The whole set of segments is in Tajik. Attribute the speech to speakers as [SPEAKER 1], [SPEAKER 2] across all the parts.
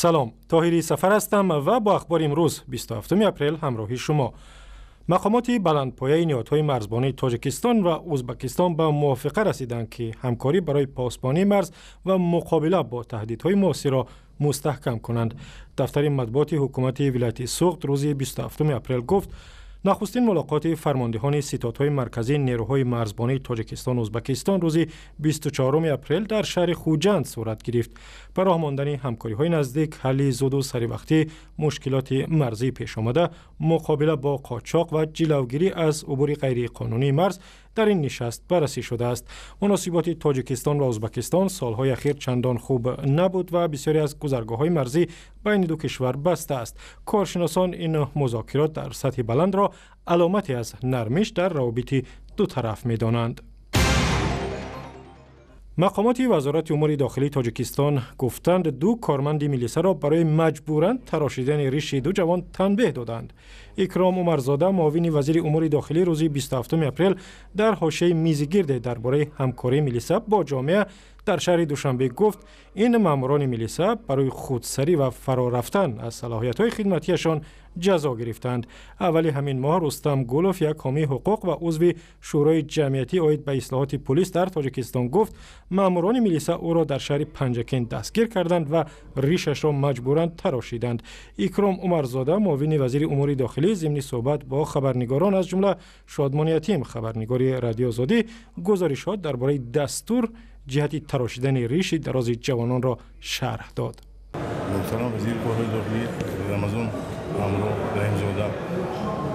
[SPEAKER 1] Салом, Тоҳири Сафар ҳастам ва бо ахбори имрӯз, 27 апрел, ҳамроҳи шумо. Мақомоти баландпояи ниҳодҳои марзбонии Тоҷикистон ва Ӯзбекистон ба мувофиқа расиданд, ки ҳамкорӣ барои посбонии марз ва муқобила бо таҳдидҳои муосирро мустаҳкам кунанд. Дафтари матбуоти ҳукумати вилояти Суғд рӯзи 27 апрел гуфт, нахустин мулоқоти фармондеҳони ситодҳои марказии нерӯҳои марзбонии Тоҷикистону Ӯзбекистон рӯзи 24 апрел дар шаҳри Хуҷанд сурат гирифт. Ба роҳ мондани ҳамкориҳои наздик, ҳалли зуду саривақтии мушкилоти марзӣ пешомада, муқобила бо қочоқ ва ҷилавгирӣ аз убури ғайриқонунии марз дар ин нишаст баррасӣ шудааст. Муносиботи Тоҷикистон ва Ӯзбекистон солҳои ахир чандон хуб набуд ва бисёре аз гузаргоҳҳои марзӣ байни ду кишвар баста аст. Коршиносон ин музокирот дар сатҳи баландро аломате аз нармиш дар равобити ду тараф медонанд. Мақомоти Вазорати умури дохилии Тоҷикистон гуфтанд, ду корманди милисаро барои маҷбуран тарошидани риши ду ҷавон танбеҳ доданд. Икром Умарзода, муовини вазири умури дохилӣ, рӯзи 27 апрел дар ҳошияи мизигирде дар бораи ҳамкории милиса бо ҷомеа дар шаҳри Душанбе гуфт, ин маъмурони милиса барои худсарӣ ва фаро рафтан аз салоҳиятҳои хидматиашон ҷазо гирифтанд. Аввали ҳамин моҳ Рустам Гулов, як ҳомии ҳуқуқ ва узви Шӯрои ҷамъиятӣ оид ба ислоҳоти пулис дар Тоҷикистон, гуфт, маъмурони милиса ӯро дар шаҳри Панҷакент дастгир карданд ва ришашро маҷбуран тарошиданд. Икром Умарзода, муовини вазири умури дохилӣ, зимни суҳбат бо хабарнигорон, аз ҷумла Шодмон Ятим, хабарнигори Радио Озодӣ, гузоришҳо дар бораи дастур ҷиҳати тарошидани риши дарози ҷавононро шарҳ дод.
[SPEAKER 2] Муҳтарам вазири корҳои дохилӣ Рамазон Ҳамроҳ Раҳимзода,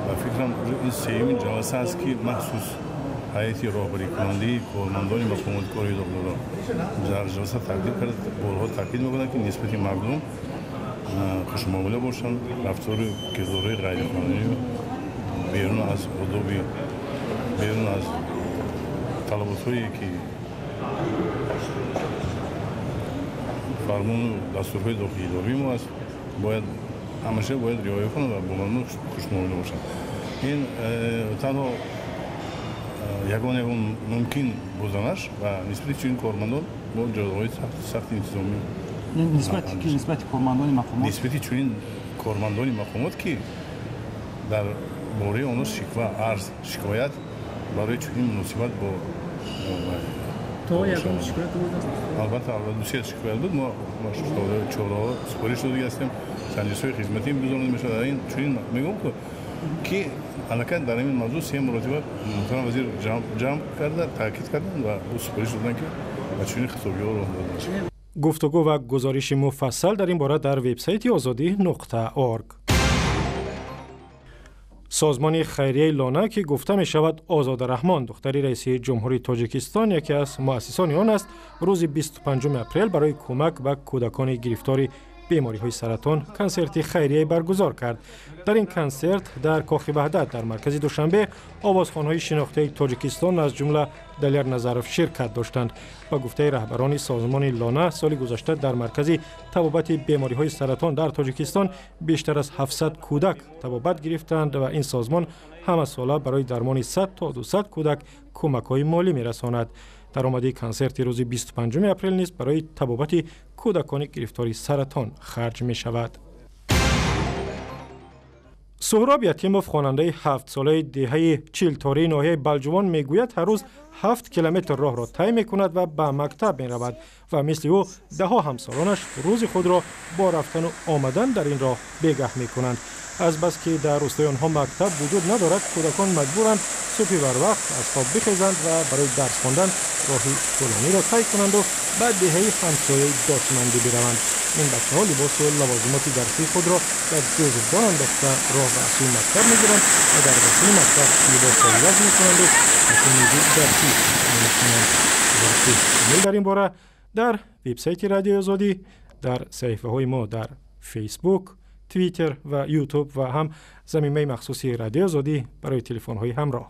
[SPEAKER 2] ба фикрам, ин сеюмин ҷаласа аст, ки махсус ҳайати роҳбарикунандаи кормандони мақомоти корҳои дохилиро дар ҷаласа тақдим кард. Борҳо таъкид мекунанд, ки нисбати мардум хушмуомила бошанд, рафтору кирдорҳои ғайриқонунӣ, берун аз одоби, берун аз талаботҳое ки фармону дастурҳои дохилидории мо аст, бояд ҳамаша бояд риоя кунанд ва бо мардум хушмуомила бошанд. Ин танҳо ягон мумкин буданаш ва нисбати чунин кормандон бо ҷазоҳои сахти интизомӣ.
[SPEAKER 3] Нисбати ки? Нисбати кормандони мақомот?
[SPEAKER 2] Нисбати чунин кормандони мақомот, ки дар бораи онҳо шиква, арз, шикоят барои чунин муносибат бо
[SPEAKER 3] То ягон шикоят буд?
[SPEAKER 2] Албатта, дусе шикоят буд. Мо чораҳо супориш додагӣ ҳастем, санҷишҳои хизматӣ гузаронида мешавад. Ин чунин мегӯм, ки аллакай дар ҳамин мавзӯъ се маротиба муҳтарам вазир ҷамъ карда, таъкид карданд ва ӯ супориш доданд, ки ба чунин хитобиҳо роҳ дода мешавад.
[SPEAKER 1] Гуфтугӯ ва гузориши муфассал дар ин бора дар вебсайти озодӣ.org. Созмони хайрияи Лона, ки гуфта мешавад Озода Раҳмон, духтари раиси ҷумҳурии Тоҷикистон, яке аз муассисони он аст, рӯзи 25 апрел барои кӯмак ба кӯдакони гирифтори бемориҳои саратон консерти хайрияе баргузор кард. Дар ин консерт дар Кохи Ваҳдат дар маркази Душанбе овозхонҳои шинохтаи Тоҷикистон, аз ҷумла Далер Назаров, ширкат доштанд. Ба гуфтаи раҳбарони созмони Лона, соли гузашта дар маркази табобати бемориҳои саратон дар Тоҷикистон бештар аз 700 кӯдак табобат гирифтанд ва ин созмон ҳамасола барои дармони 100 то 200 кӯдак кӯмакҳои молӣ мерасонад. Даромади консерти рӯзи 25 апрел низ барои табобати кӯдакони гирифтори саратон харҷ мешавад. Суҳроб Ятимов, хонандаи 7-солаи деҳаи Чилтории ноҳияи Балҷувон, мегӯяд, ҳар рӯз 7 километр роҳро тай мекунад ва ба мактаб меравад ва мисли ӯ даҳо ҳамсолонаш рӯзи худро бо рафтану омадан дар ин роҳ бегаҳ мекунанд. Азбаски дар рӯстои онҳо мактаб вуҷуд надорад, кӯдакон маҷбуранд субҳи барвақт аз хоб бихезанд ва барои дарс хондан роҳи тӯлониро тай кунанду ба деҳаи ҳамсояи Дочмандӣ бираванд. Ин бачаҳо либосу лавозимоти дарсии худро дар ҷузвдон андохта, роҳ ба сӯи мактаб мегиранд ва дар дохили мактаб либосро иваз мекунанду паси мизи дарсӣ мекунанд. Гузориши дар ин бора дар вебсайти Радиои Озодӣ, дар саҳифаҳои мо дар Фейсбук, Твиттер ва Ютуб ва ҳам замимаи махсуси Радиои Озодӣ барои телефонҳои ҳамроҳ.